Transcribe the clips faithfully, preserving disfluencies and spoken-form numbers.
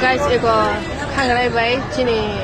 Guys, ego khangrai bai chini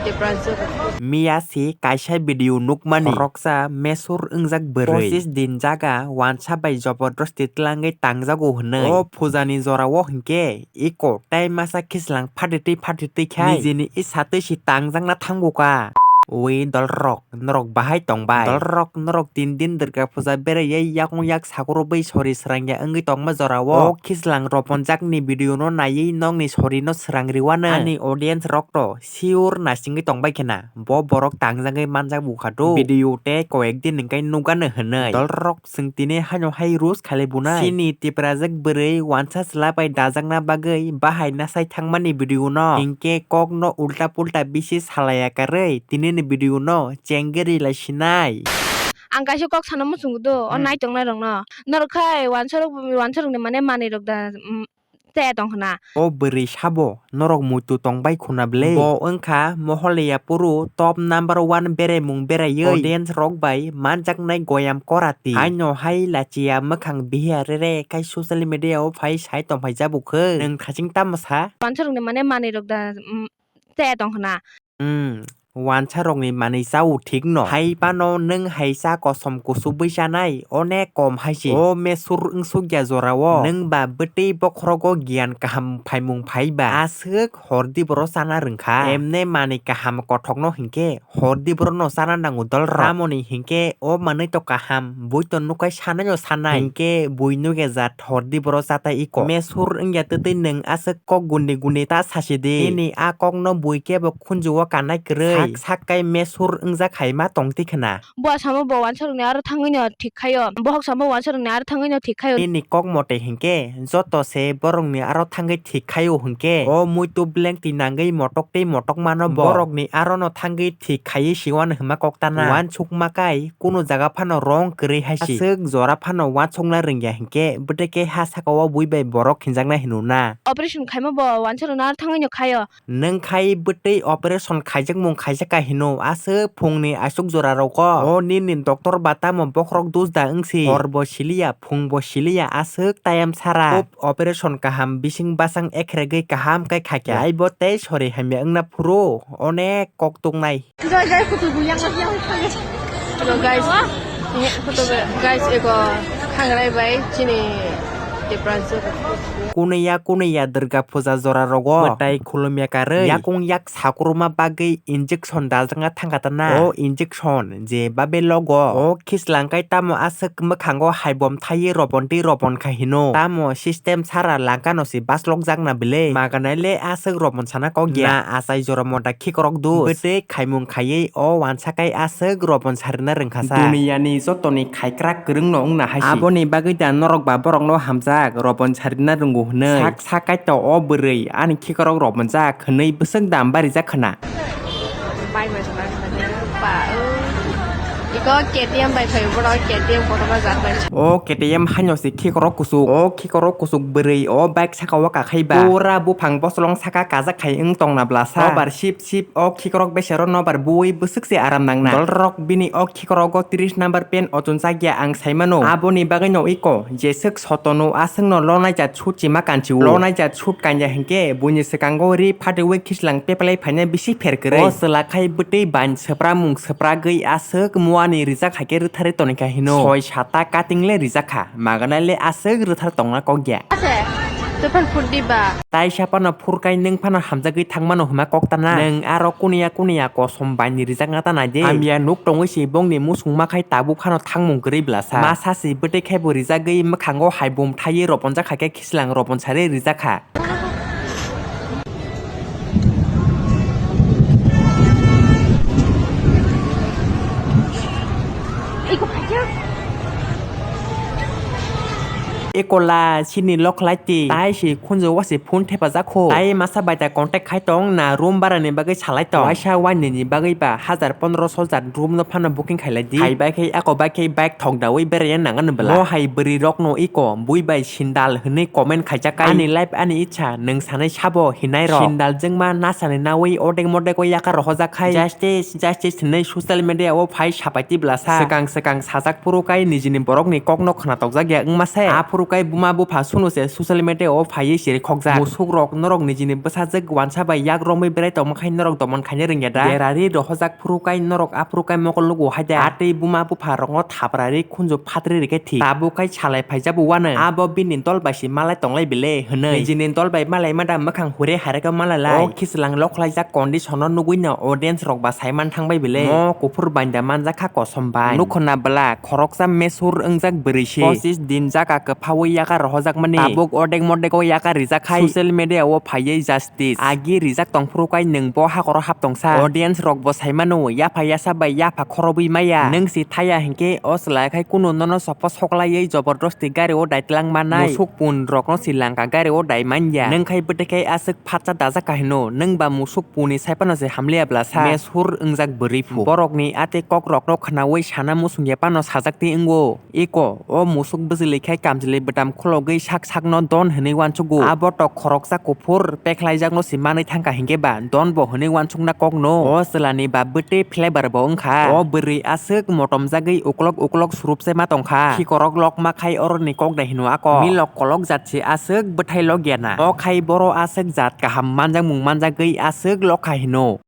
Tiprasa. Miya si kaisa video nukmani, khoroksa mesur wngjak bwrwi pochis din jaga wansa bai jobordasti tlangwi tangjago hwnwi. O phuja ni jora o hinkhe iko tei masa khichlang phatitwi phatitwi khai nijini isa twi si tangjakna thangbuka. Ui dolrok, norok bahai tongbai? Dolrok, norok tin din Durga puja beraiwi yakung yak sakurubwi sori srangya wngwi tongma jora o. O khichlang roponjak ni video no naiwi nokni sori no srang riwano. Ani audience rok to sure naisingwi tongbai khena, bo borok tangjagwi manjak bukha do. Video tei koyek din hwnkhe nukgano hwnwi. Dolrok, chwng tini haino hai roast khalai bunai. Chini Tiprajak bwrwi wansa chwla bai dajakna bagwi bahai nasai thangmani video no. Hinkhe kok no ulta pulta bisi salaiya karwi tini ni video no chengwi ri lai sinai. Ang kaisa kok sana muchungo do, o hmm, naitongnai rok no. Norok khai wansa rok, wansa rok ni mane manwi rok da, mm, te tong khna. O bwrwi sabo norok muitu tong bai khuna bwle? Bo wngkha Moholaya puru top number one beremung beraiwi audience rok bai manjaknai goyam korati. Haino hai lachiya mwkhang bihiya rere khai social media o phai sai tongphai jabukhe. Nwng thaching tamo sa? Wansa rok ni mane manwi rok da, mm, te tong khna. Hmm, wansa rok ni manwi chao thik no. Hai phano nwng hai cha kosom kusubwi chanai, onek kom hai se. O mesur wngsukya jora o nwng ba bwtwi bokhorogo giyan kaham phaimung phai ba. Aswk hordi boro chana rwngkha. Emne manwi kaham kothok no hinkhe hordi boro no chana nango dolrok. Tamoni hinkhe o manwi to kaham, bui to nukhai sanai no sanai. Hinkhe bui nukya jat hordi boro chatai iko. Mesur wngya twtwi nwng aswk kok gundi gundi ta sasi di. Nini a kok no bui kebo khunju o kanai kwrwi. Sak sak kai mesur wngjak hai ma tong twi khna. Bo samo bo wansa rok ni aro thangwi no thik khaio. Bohok samo wansa rok ni aro thangwi no thik khaio. Nini kok mote hinkhe joto se borok ni aro thangwi thik khaio hinkhe. O muitu bleng twi nangwi motok tei motok mano bo. Borok ni aro no thangwi thik khaiwi siwano hwnma kok tana. Wansukma kai kunu jaga phano rong kwrwi hai si. Aswk jora phano wansukna rwngya hinkhe bwtwi khe ha saka o bui bai borok hinjaknai hino na. Operation khaima bo wansa rok no aro thangwi no khaio. Nwng khai bwtwi operation khaijakmung khaijak ka hino, aswk phungni aswk jora rogo. O nini doctor ba tamo bokhorok dus da wngsi? Hor bo siliya, phung bo siliya, aswk tayam sara. Kub operation kaham bising bachang ekregwi kaham khe khakya. Laibo tei sori hamya wngna phuru onek kok tuknai. Hello guys, eh, photo ba-, guys, ego khangrai bai chini Tiprasa. Kunui ya, kunui ya Durga puja jora rogo mwtai khulumya karwi yakung yak sakuruma bagwi injection dajakna thangkha tana. O injection je babe logo o khichlang kai tamo aswk mwkhango haibom thaiwi robontwi robon kha hino. Tamo system sara langkano se baslok jakna bile. Maganai le aswk robon sana kok ya. Na achai jora mota khikrok dus. Bwtwi khaimung khaiwi o wansa kai aswk robon sarina rwngkha sa. Duniya ni joto ni khaikrak kwrwng no wngna hai si. Aboni bagwi da norok ba borok no hamjak robon sarina rwngo hwnwi. Sak sak kai to o bwrwi ani khikrok robonjak hwnwi bwswk dam barijak khna. Bai bai bai bai ba, o. Iko K T M bai phai borok K T M kotorma jat bai. O K T M haino se khikrok kusuk. O khikrok kusuk bwrwi o bike saka o kakhai ba. Pura buphang bosolong saka kajak khai wng tongna blasa. Nobar sip sip o khikrok besero nobar buwi bwswk se aram nangna. Dolrok bini o khikrogo tris number pen ochunchak ya ang saimano. Aboni bagwi no iko jeswk sotono aswkno lonai jat sut chima kanchio. Lonai jat sut kanya hinkhe buini swkango ri phatiwi khichlang peplai phaina bisi pher kwrwi. O chwla khai bwtwi bain swpramung swpragwi aswk muani rijak haikhe rwtharwi tonikha hino. Soi sata cutting le rijak kha. Maganai le aswk rwthar tongna kok ya. Ase, tufan phut di ba. Taisa phano phurkai nwng phano hamjagwi thangmano hwnma kok tana. Nwng aro kuniya kuniya kosom baini rijakna ta nai di. Hamya nuk tongwi se bongni musung ma khai tabuk phano thangmung kwrwi blasa. Masa se bwtwi khai bo rijagwi mwkhango hai bum thaiwi roponjak hai khe khichlang ropon sari rijak kha. Ekola chini lokhlai ti tai si khunju wasi phone thepajak kho. Tai masa bai ta contact khai tong na room bara ni bagwi salai tong. Waisa wani ni bagwi ba hajar pondro so jar room no phano booking khailai di. Hai bai khe ako bai khe bike thok dawi beraiya nangan bwla. Mo hai bwrwi rok no iko bui bai sindal hwnwi comment khaijak kai. Ani life ani ichha nwng sanai sabo hinai rok. Sindal jengma nasani nawi odek modek o yakar rohojak khai. Justice, justice hwnwi social media o phai sapai ti bwlasa. Swkang swkang sajak phuru kai nijini borok ni kok no khna tokjak ya wngma se. Aphuru kai Tei buma bupha sunu se social media o phaiwi siri khokjak. Musuk rok norok nijini bwsajwk wansa bai yak romwi berai tongma khai norok domon khaina rwngya da? Derari rohojak phuru kai norok aphuru kai mokol nugo hai da? Atwi buma bupha rokno thaprari khunju phatri rikhe thik. Tabuk kai salai phaijak bo uanw. Abo bini dol bai se malai tonglai bile hwnwi. Nijini dol bai malai mada mwkhang hure hareka malai lai. O khichlang lokhlaijak condition no nugwi no audience rok ba saiman thangbai bile. Mo kuphur banda manjak kha kosom bai. Nukhona bwla khoroksa mesur wngjak bwrwi se. Pochis din jaga kwphawi yaka rohojak mani. Tabuk odek modek o yaka rijak khai. Social media o phaiwi justice agi rijak tongphuru kai nwng bo hakoro hap tongsa. Audience rok bo saimano yapha yasa bai yapha khorobwi maya. Nwng si thaya hinkhe o chwla khai kunu nono sopo soklaiwi jobordosti gari o dai tlang manai. Musuk pun rokno si langka gari o dai manya. Nwng khai bwtwi khai aswk phatsa dajak kahino. Nwng ba musuk puni sai phano se hamliya bwlasa. Mesur wngjak bwrwi phu. Borokni atwi kok rokno khwnawi sana muchung ya phano sajak twi wngo. Eko, o musuk bwchwlwi khai kamchwlwi bwtam khulogwi sak sakno don hwnwi uansugo. Abo tok khoroksa kuphur pekhlaijakno se manwi thangkha hinkhe ba don bo hwnwi uansukna kokno. O chwlani ba bwtwi flavor bo wngkha. O bwrwi aswk motomjagwi uklok uklok surupse ma tongkha. Khikorok lokma khai oroni kok dai hino ako. Milok kolok jat se aswk bwthai lok ya na. O khai boro aswk jat kaham manjakmung manjagwi aswk lokha hino.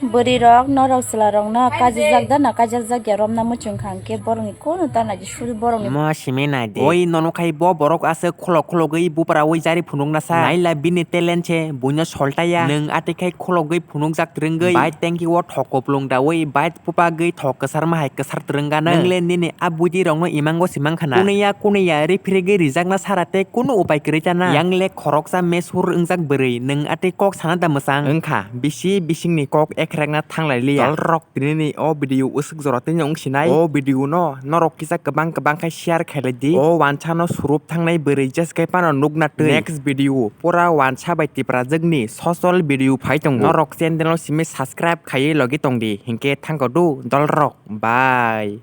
Bwrwi rok norok chwla rokno kajijak da na kaijak jak ya romna muchung kha hinkhe borokni kono ta naidi suri borokni. Mo simi naidi. Oi nono khai bo borok aswk khulok khulogwi bupra oi jari phunukna sa. Naila bini talent se buino soltaya. Nwng atwi khai khulogwi phunukjak twrwngwi. Bai tanki o thok kuplung dawi bai pupagwi thok kwsarma hai kwsar twrwngano. Nwng le nini a buidi rokno imango simang khana. Kuniya kuniya riphirigwi rijakna sara tei kunu upai kwrwi ta na. Yang le khoroksa mesur wngjak bwrwi nwng atwi kok sana da mwchang. Wngkha bisi bisingni kok ekrekna thanglai liya. Dolrok tinini o video usuk jora tini wng sinai. O video no norok kisa kwbang kwbang khai share khailai di. O wansa no surup thangnai bwrwi jes khai phano nukna twi. Next video pura wansa bai Tiprajwkni social video phai tongo. Norok channel no simi subscribe khaiwi logi tong di hinkhe thangkok do dolrok. Bye.